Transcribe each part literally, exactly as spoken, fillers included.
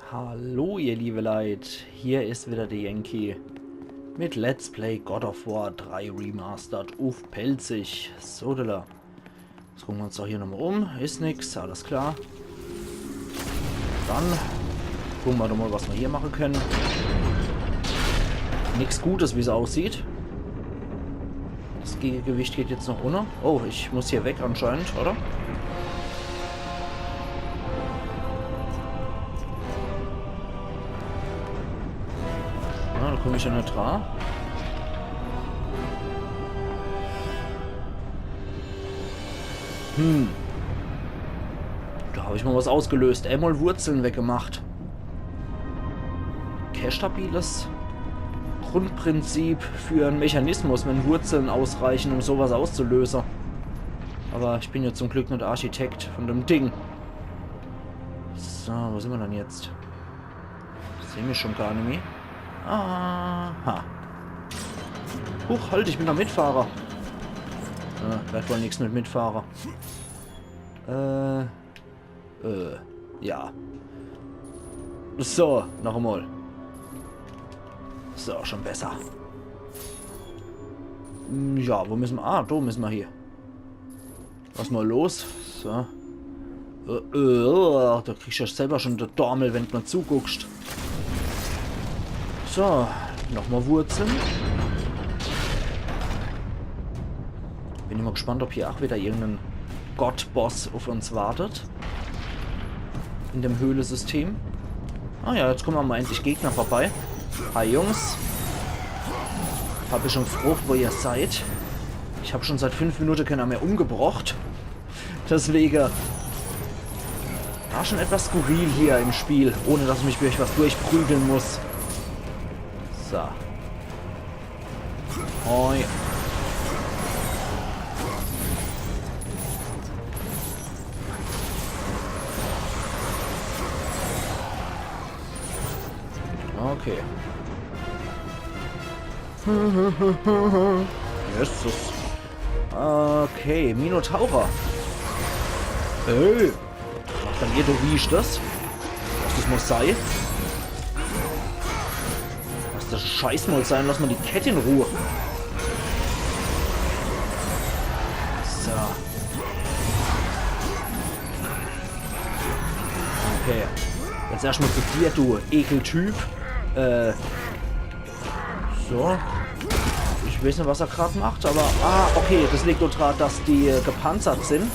Hallo ihr liebe Leit, hier is wieder de Yankee mit Let's Play God of War drei Remastered uff Pälzisch. So, da. Jetzt gucke mer uns doch hier nochmal um. Is nix, alles klar. Dann gucke mer doch mal, was mer hier mache kenne. Nix Gutes, wie's aussieht. Das Gegegewicht geht jetzt noch runner. Oh, ich muss hier weg anscheinend, oder? Ja, da komm ich ja net dra. Hm. Da hab ich mal was ausgelöst. Einmal Wurzeln weggemacht. Kee stabiles Grundprinzip für en Mechanismus, wenn Wurzeln ausreichen, um sowas auszulösen. Aber ich bin ja zum Glück net Architekt von dem Ding. So, wo sin mer dann jetzt? Seh mich schon gar nimmi. Aha. Huch, halt, ich bin der Mitfahrer. Äh, werd wohl nix mit Mitfahrer. Äh, äh, ja. So, noch einmal. So, schon besser. Hm, ja, wo müsse mer? Ah, da müsse mer hie. Was mal los? So. Äh, äh, da kriegst du ja selber schon de Dormel, wenn du mal zuguckst. So, nochmal Wurzeln. Bin ich mal gespannt, ob hier auch wieder irgendein Gott-Boss auf uns wartet. In dem Höhlesystem. Ah ja, jetzt kommen mal endlich Gegner vorbei. Hi Jungs. Hab ich schon gefrocht, wo ihr seid. Ich hab schon seit fünf Minuten keiner mehr umgebrocht. Deswege. War schon etwas skurril hier im Spiel, ohne dass ich mich durch was durchprügeln muss. So. Hoi. Okay. Jesus. Okay, Minotaur. Ey. Macht dann ihr, du, wie ich das? Lass das mal sei. Lass das Scheiß mal sein, lass mal die Kette in Ruhe. So. Okay. Jetzt erstmal zu dir, du Ekeltyp. Äh. So. Ich weiß nicht, was er grad macht, aber. Ah, okay, das liegt nur dran, dass die, äh, gepanzert sind.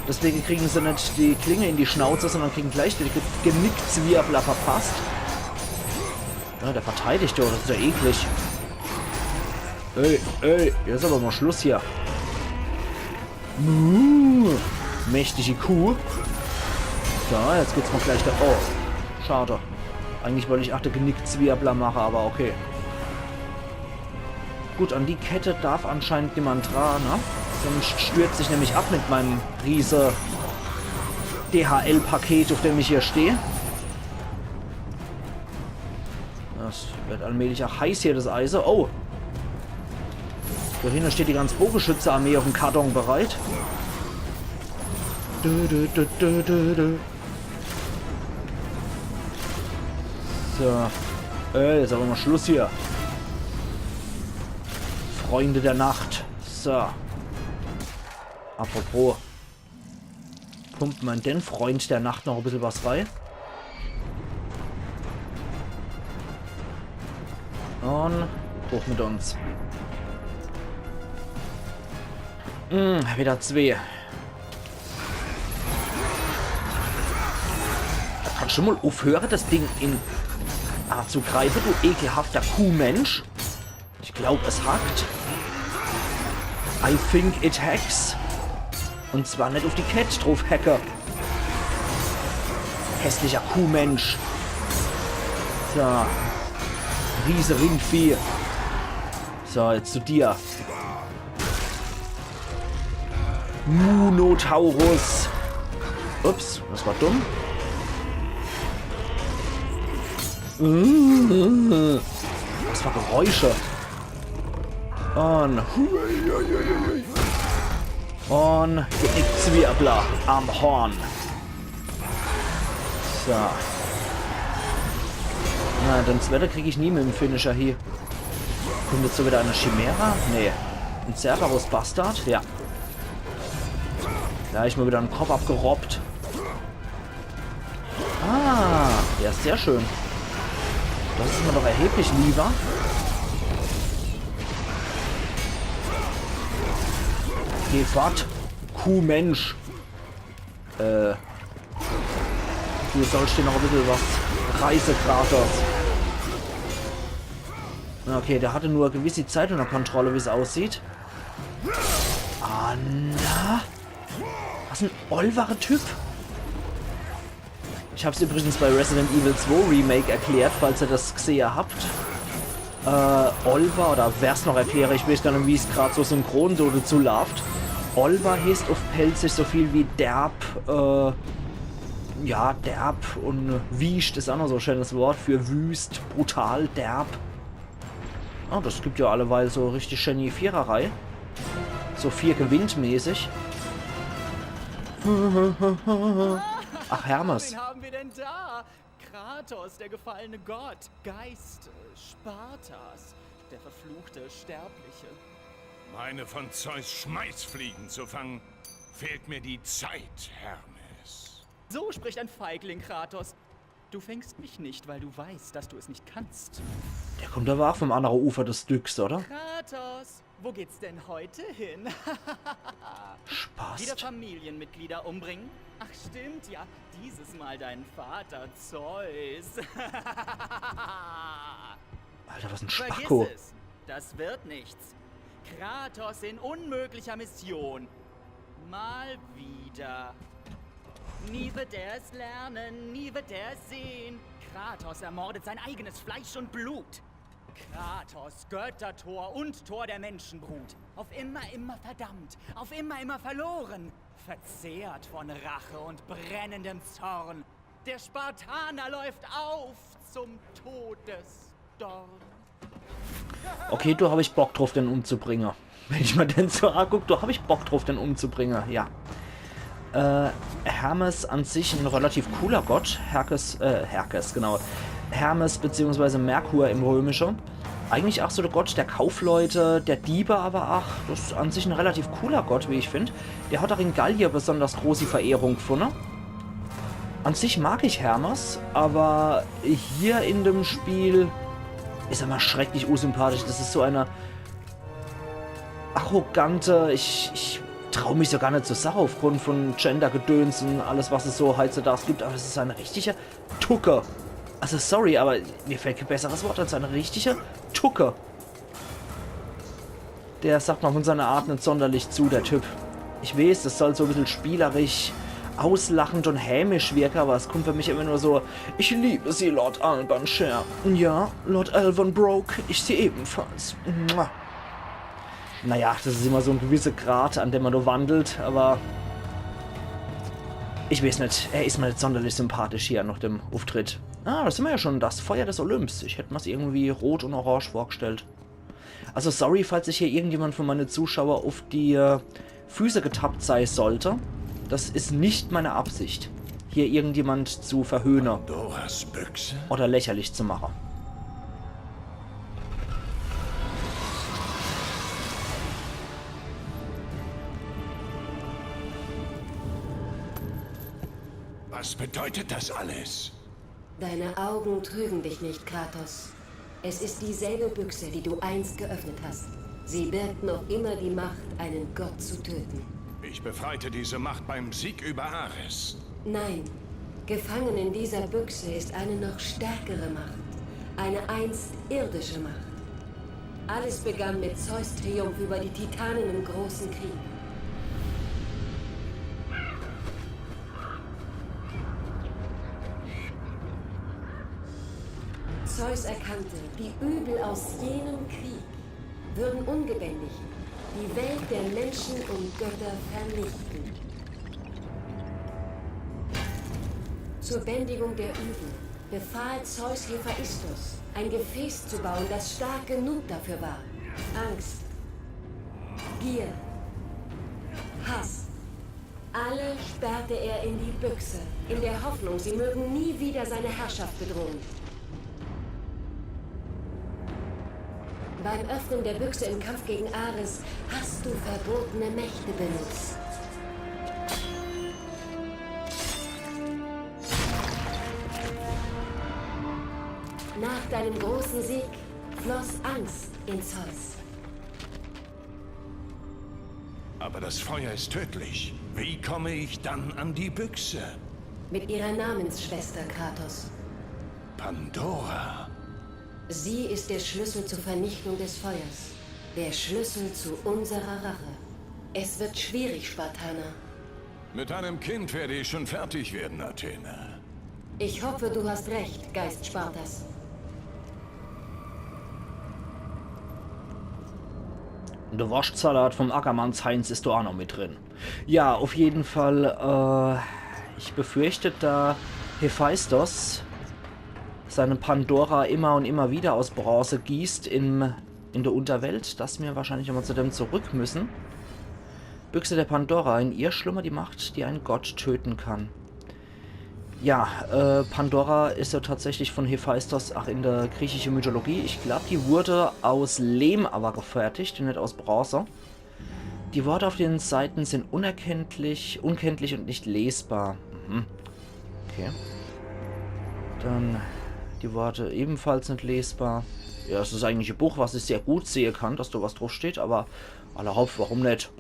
Deswegen kriegen sie nicht die Klinge in die Schnauze, sondern kriegen gleich die Ge Genickzwirbler verpasst. Ja, der verteidigt ja, das ist ja eklig. Ey, ey, jetzt aber mal Schluss hier. Muh. Mächtige Kuh. So, jetzt geht's mal gleich da. Oh, schade. Eigentlich wollte ich auch de Genickzwirbler machen, aber okay. Gut, an die Kette darf anscheinend niemand dran, ne? Sonst stürze ich nämlich ab mit meinem riese D H L-Paket, auf dem ich hier stehe. Das wird allmählich auch heiß hier, das Eise. Oh! Da hinten steht die ganze Bogenschütze-Armee auf dem Karton bereit. Dö, dö, dö, dö, dö, dö. So. Ey, jetzt aber mal Schluss hier. Freunde der Nacht. So. Apropos. Pumpt man den Freund der Nacht noch ein bisschen was rein. Und hoch mit uns. Hm, wieder zwei. Kannst du mal aufhören, das Ding in A zu greifen, du ekelhafter Kuhmensch? Ich glaub, es hackt. I think it hacks. Und zwar nicht auf die Kette drauf hacke. Hässlicher Kuhmensch. So. Riese Rindvieh. So, jetzt zu dir. Minotaurus. Ups, das war dumm. Was für Geräusche. Und, und Genickzwirbler am Horn. So. Na, den zwette krieg ich nie mit dem Finisher hie. Kommt jetzt so wieder eine Chimera? Nee. Ein Cerberus-Bastard? Ja. Gleich mal wieder en Kopp abgerobbt. Ah, ja, sehr schön. Das is mir doch erheblich lieber. Geh fort, Kuhmensch. Äh, du sollst dir noch ein bisschen was reißen, Kratos. Okay, der hatte nur eine gewisse Zeit unter Kontrolle, wie es aussieht. Ah, na. Was ein olwache Typ. Ich hab's übrigens bei Resident Evil zwei Remake erklärt, falls ihr das gesehen habt. Äh, Olwa, oder wer's noch erkläre, ich weiß gar nicht, wie es grad so synchron so dazu läuft. Olwa heißt auf Pälzisch so viel wie derb, äh, ja, derb und wiescht ist auch noch so ein schönes Wort für wüst, brutal, derb. Oh, das gibt ja alleweil so richtig schöne Viererei. So vier gewinnt mäßig. Ach, Hermes. Wen haben wir denn da? Kratos, der gefallene Gott, Geist, äh, Spartas, der verfluchte Sterbliche. Meine von Zeus Schmeißfliegen zu fangen, fehlt mir die Zeit, Hermes. So spricht ein Feigling, Kratos. Du fängst mich nicht, weil du weißt, dass du es nicht kannst. Der kommt aber auch vom anderen Ufer des Styx, oder? Kratos, wo geht's denn heute hin? Spaß. Wieder Familienmitglieder umbringen? Ach stimmt, ja, dieses Mal deinen Vater Zeus. Alter, was ein Spacko. Vergiss es, das wird nichts. Kratos in unmöglicher Mission. Mal wieder. Nie wird er es lernen, nie wird er es sehen. Kratos ermordet sein eigenes Fleisch und Blut. Kratos, Göttertor und Tor der Menschenbrut. Auf immer, immer verdammt. Auf immer, immer verloren. Verzehrt von Rache und brennendem Zorn. Der Spartaner läuft auf zum Todesdorn. Okay, do hab ich Bock drauf, den umzubringen. Wenn ich mir den so anguck, do hab ich Bock drauf, den umzubringen, ja. Äh, Hermes an sich ein relativ cooler Gott. Herkes, äh, Herkes, genau. Hermes beziehungsweise Merkur im Römische. Eigentlich auch so der Gott der Kaufleute, der Diebe, aber ach, das is an sich ein relativ cooler Gott, wie ich find. Der hat auch in Gallia besonders große Verehrung gefunden. An sich mag ich Hermes, aber hier in dem Spiel is er mir schrecklich unsympathisch. Das is so eine arrogante, ich, ich trau mich so gar nicht zur Sache aufgrund von Gender-Gedöns und alles, was es so heutzutage gibt, aber das is ein richtiger Tucke. Also sorry, aber mir fällt kein besseres Wort als ein richtiger Tucke. Der sagt mir von seiner Art nicht sonderlich zu, der Typ. Ich weiß, das soll so ein bisschen spielerisch, auslachend und hämisch wirken, aber es kommt für mich immer nur so: „Ich liebe Sie, Lord Alban Share. Ja, Lord Alvan Brok, ich Sie ebenfalls.“ Mua. Naja, das is immer so ein gewisser Grad, an dem man da wandelt, aber ich weiß nicht, er is mir nicht sonderlich sympathisch hier nach dem Auftritt. Ah, da sind wir ja schon, das Feuer des Olymps. Ich hätt mir's irgendwie rot und orange vorgestellt. Also sorry, falls ich hier irgendjemand von meine Zuschauer auf die, äh, Füße getappt sei sollte. Das is nicht meine Absicht, hier irgendjemand zu verhöhnen Pandoras Büchse? Oder lächerlich zu machen. Was bedeutet das alles? Deine Augen trügen dich nicht, Kratos. Es ist dieselbe Büchse, die du einst geöffnet hast. Sie birgt noch immer die Macht, einen Gott zu töten. Ich befreite diese Macht beim Sieg über Ares. Nein. Gefangen in dieser Büchse ist eine noch stärkere Macht. Eine einst irdische Macht. Alles begann mit Zeus Triumph über die Titanen im großen Krieg. Zeus erkannte, die Übel aus jenem Krieg würden ungebändigt die Welt der Menschen und Götter vernichten. Zur Bändigung der Übel befahl Zeus Hephaistos, ein Gefäß zu bauen, das stark genug dafür war. Angst, Gier, Hass, alle sperrte er in die Büchse, in der Hoffnung, sie mögen nie wieder seine Herrschaft bedrohen. Beim Öffnen der Büchse im Kampf gegen Ares hast du verbotene Mächte benutzt. Nach deinem großen Sieg floss Angst in Zeus. Aber das Feuer ist tödlich. Wie komme ich dann an die Büchse? Mit ihrer Namensschwester, Kratos. Pandora. Sie ist der Schlüssel zur Vernichtung des Feuers. Der Schlüssel zu unserer Rache. Es wird schwierig, Spartaner. Mit einem Kind werde ich schon fertig werden, Athena. Ich hoffe, du hast recht, Geist Spartas. De Worschtsalat vom Ackermanns Heinz is do ach noch mit drin. Ja, auf jeden Fall, äh, ich befürchte, da Hephaistos seine Pandora immer und immer wieder aus Bronze gießt in, in der Unterwelt, dass mir wahrscheinlich nochmal zu dem zurück müssen. Büchse der Pandora, in ihr schlummert die Macht, die einen Gott töten kann. Ja, äh, Pandora is ja tatsächlich von Hephaistos, ach, in der griechischen Mythologie. Ich glaub, die wurde aus Lehm aber gefertigt und nicht aus Bronze. Die Worte auf den Seiten sind unerkenntlich, unkenntlich und nicht lesbar. Mhm. Okay. Dann die Worte ebenfalls nicht lesbar. Ja, es is eigentlich e Buch, was ich sehr gut sehe kann, dass do was drauf steht, aber alla hopp, warum nicht?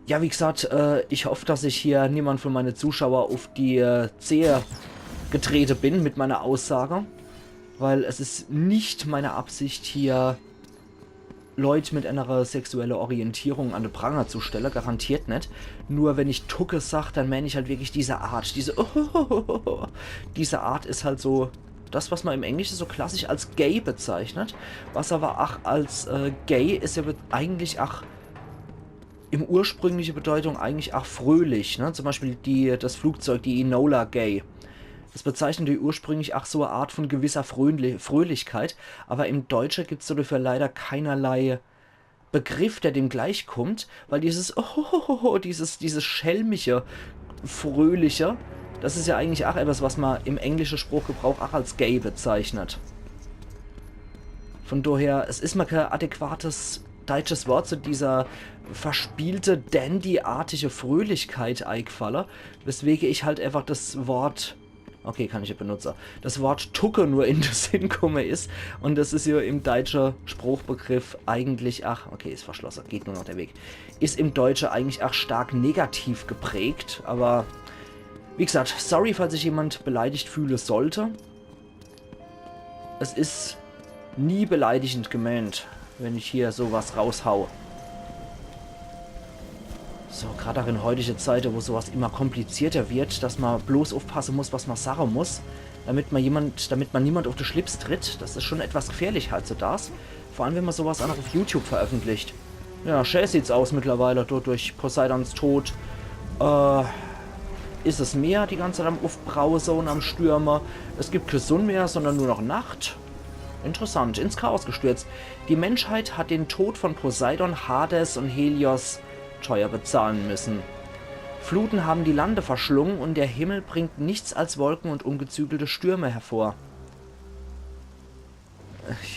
Ja, wie gesagt, äh, ich hoff, dass ich hier niemand von meine Zuschauer auf die äh, Zehe getrete bin mit meiner Aussage, weil es is nicht meine Absicht, hier Leute mit einer sexuellen Orientierung an de Pranger zu stellen, garantiert net. Nur wenn ich Tucke sag, dann mein ich halt wirklich diese Art, diese diese Art is halt so das, was man im Englischen so klassisch als gay bezeichnet, was aber ach als äh, gay is ja be- eigentlich ach im ursprüngliche Bedeutung eigentlich ach fröhlich, ne? Zum Beispiel die, das Flugzeug, die Enola Gay. Das bezeichnet die ursprünglich ach so eine Art von gewisser Fröhli Fröhlichkeit, aber im Deutsche gibt's dafür leider keinerlei Begriff, der dem gleich kommt, weil dieses Ohohoho, dieses, dieses schelmische, fröhliche, das is ja eigentlich ach etwas, was man im englischen Sprachgebrauch ach als gay bezeichnet. Von daher, es is mir kein adäquates deutsches Wort zu dieser verspielte, dandy-artige Fröhlichkeit eigfalle, weswege ich halt einfach das Wort, okay, kann ich ja benutze, das Wort Tucke nur in de Sinn kumme is. Und das is ja im deutsche Sprachbegriff eigentlich, ach, okay, is verschlosse, geht nur noch der Weg. Is im Deutsche eigentlich ach stark negativ geprägt, aber wie gesagt, sorry, falls sich jemand beleidigt fühle sollte. Es is nie beleidigend gemeint, wenn ich hier sowas raushau. So, grad auch in heutige Zeite, wo sowas immer komplizierter wird, dass man bloß aufpasse muss, was man sage muss, damit man jemand, damit man niemand auf de Schlips tritt, das is schon etwas gefährlich heutzutage. Vor allem, wenn man sowas auch noch auf YouTube veröffentlicht. Ja, schä sieht's aus mittlerweile. Do durch Poseidons Tod äh, is es Meer die ganze Zeit am Uffbrause und am Stürme. Es gibt kee Sunn mehr, sondern nur noch Nacht. Interessant, ins Chaos gestürzt. Die Menschheit hat den Tod von Poseidon, Hades und Helios teuer bezahlen müssen. Fluten haben die Lande verschlungen und der Himmel bringt nichts als Wolken und ungezügelte Stürme hervor.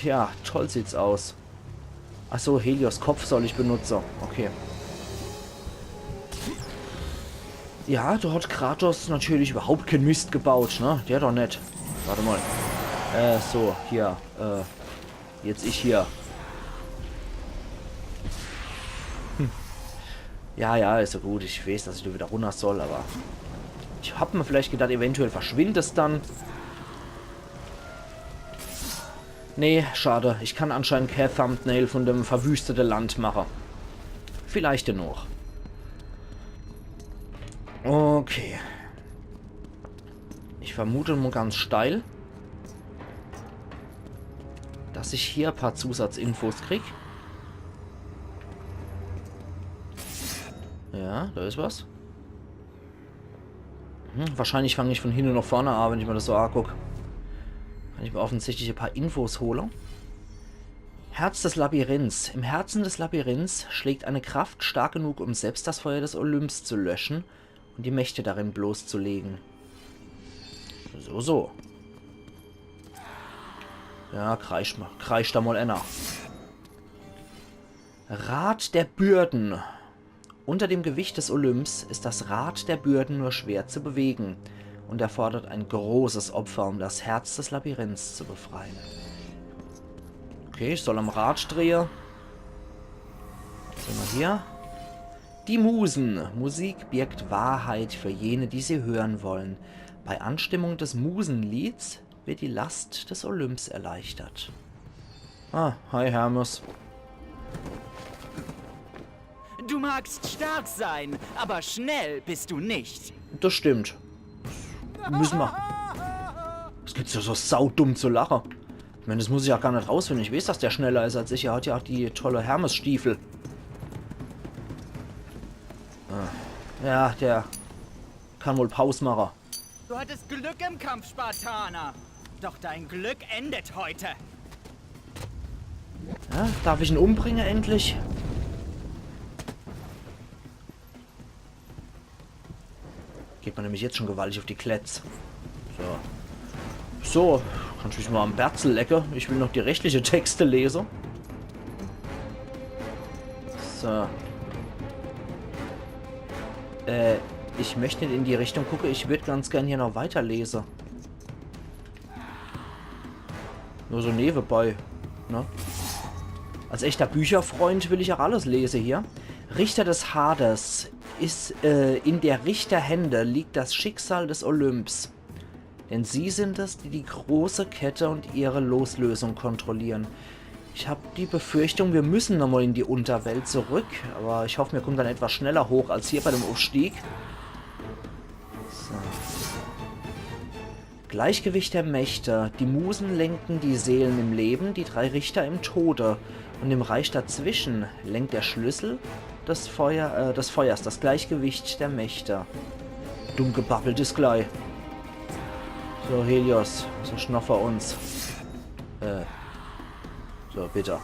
Ja, toll sieht's aus. Ach so, Helios Kopf soll ich benutze. Okay. Ja, do hat Kratos natürlich überhaupt keen Mist gebaut, ne? Der doch net. Warte mal. Äh, so, hier, äh, jetzt ich hier. Hm. Ja, ja, is ja gut. Ich weiß, dass ich do wieder runner soll, aber ich hab mir vielleicht gedacht, eventuell verschwindet's dann. Nee, schade. Ich kann anscheinend kee Thumbnail von dem verwüstete Land mache. Vielleicht dennoch. Okay. Ich vermute mo ganz steil, dass ich hier e paar Zusatzinfos krieg. Ja, do is was. Hm, wahrscheinlich fang ich von hinne noch vorne a, wenn ich mir das so aguck. Kann ich mir offensichtlich e paar Infos hole. Herz des Labyrinths. Im Herzen des Labyrinths schlägt eine Kraft stark genug, um selbst das Feuer des Olymps zu löschen und die Mächte darin bloßzulegen. So, so. Ja, kreisch mal. Kreisch da mal enner. Rad der Bürden. Unter dem Gewicht des Olymps ist das Rad der Bürden nur schwer zu bewegen und erfordert ein großes Opfer, um das Herz des Labyrinths zu befreien. Okay, ich soll am Rad drehe. Was sehn mer hier? Die Musen. Musik birgt Wahrheit für jene, die sie hören wollen. Bei Anstimmung des Musenlieds wird die Last des Olymps erleichtert. Ah, hi Hermes. Du magst stark sein, aber schnell bist du nicht. Das stimmt. Müssen wir. Es gibt ja so saudumm zu lachen. Ich meine, das muss ich ja gar nicht rausfinden. Ich weiß, dass der schneller ist als ich. Er hat ja auch die tolle Hermes-Stiefel. Ah. Ja, der kann wohl Pause machen. Du hattest Glück im Kampf, Spartaner. Doch dein Glück endet heute. Ja, darf ich ihn umbringen endlich? Geht mir nämlich jetzt schon gewaltig auf die Kletz. So. So, kannst mich mal am Berzel lecke. Ich will noch die rechtliche Texte lese. So. Äh, ich möchte nicht in die Richtung gucke. Ich würd ganz gern hier noch weiterlese. Nur so nebenbei, ne? Als echter Bücherfreund will ich auch alles lese hier. Richter des Hades. Ist, äh, in der Richterhände liegt das Schicksal des Olymps. Denn sie sind es, die die große Kette und ihre Loslösung kontrollieren. Ich hab die Befürchtung, wir müssen nochmal in die Unterwelt zurück. Aber ich hoffe, mir kommen dann etwas schneller hoch als hier bei dem Aufstieg. So. Gleichgewicht der Mächte. Die Musen lenken die Seelen im Leben, die drei Richter im Tode. Und im Reich dazwischen lenkt der Schlüssel des, Feuer, äh, des Feuers, das Gleichgewicht der Mächte. Dumm gebabbelt is gleich. So, Helios, so schnoffer uns. Äh. So, bitte.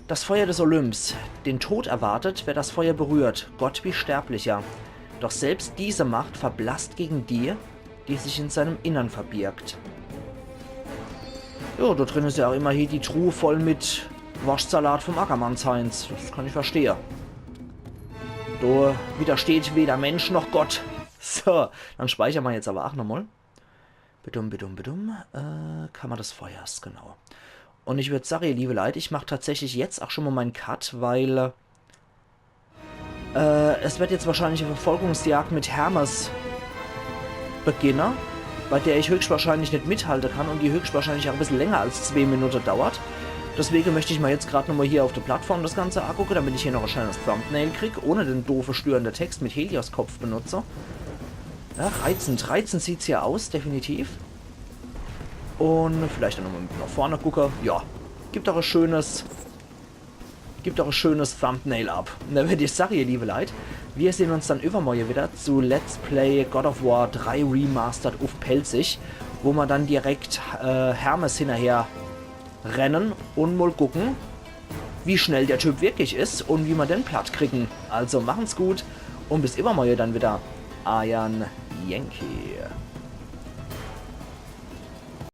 Das Feuer des Olymps. Den Tod erwartet, wer das Feuer berührt. Gott wie Sterblicher. Doch selbst diese Macht verblasst gegen die, die sich in seinem Innern verbirgt. Jo, da drin is ja auch immerhin die Truhe voll mit Wurstsalat vom Ackermanns Heinz. Das kann ich verstehe. Da widersteht weder Mensch noch Gott. So, dann speichern wir jetzt aber auch nochmal. Bedum, bedum, bedum. Äh, Kammer des Feuers, genau. Und ich würd sagen, ihr liebe Leute, ich mach tatsächlich jetzt auch schon mal meinen Cut, weil, äh, es wird jetzt wahrscheinlich eine Verfolgungsjagd mit Hermes beginnen, bei der ich höchstwahrscheinlich nicht mithalten kann und die höchstwahrscheinlich auch ein bisschen länger als zwei Minuten dauert. Deswegen möchte ich mal jetzt gerade nochmal hier auf der Plattform das Ganze angucken, damit ich hier noch ein schönes Thumbnail krieg, ohne den doofen störenden Text mit Helios Kopf benutze. Ja, reizend, reizend sieht's hier aus, definitiv. Und vielleicht auch nochmal nach vorne gucken. Ja, gibt auch ein schönes, gibt auch ein schönes Thumbnail ab. Und dann würde ich sagen, ihr liebe Leute, wir sehen uns dann übermorgen wieder zu Let's Play God of War drei Remastered auf Pälzisch, wo wir dann direkt, äh, Hermes hinterher rennen und mal gucken, wie schnell der Typ wirklich is und wie wir den platt kriegen. Also machen's gut und bis übermorgen dann wieder. Euer Yankee.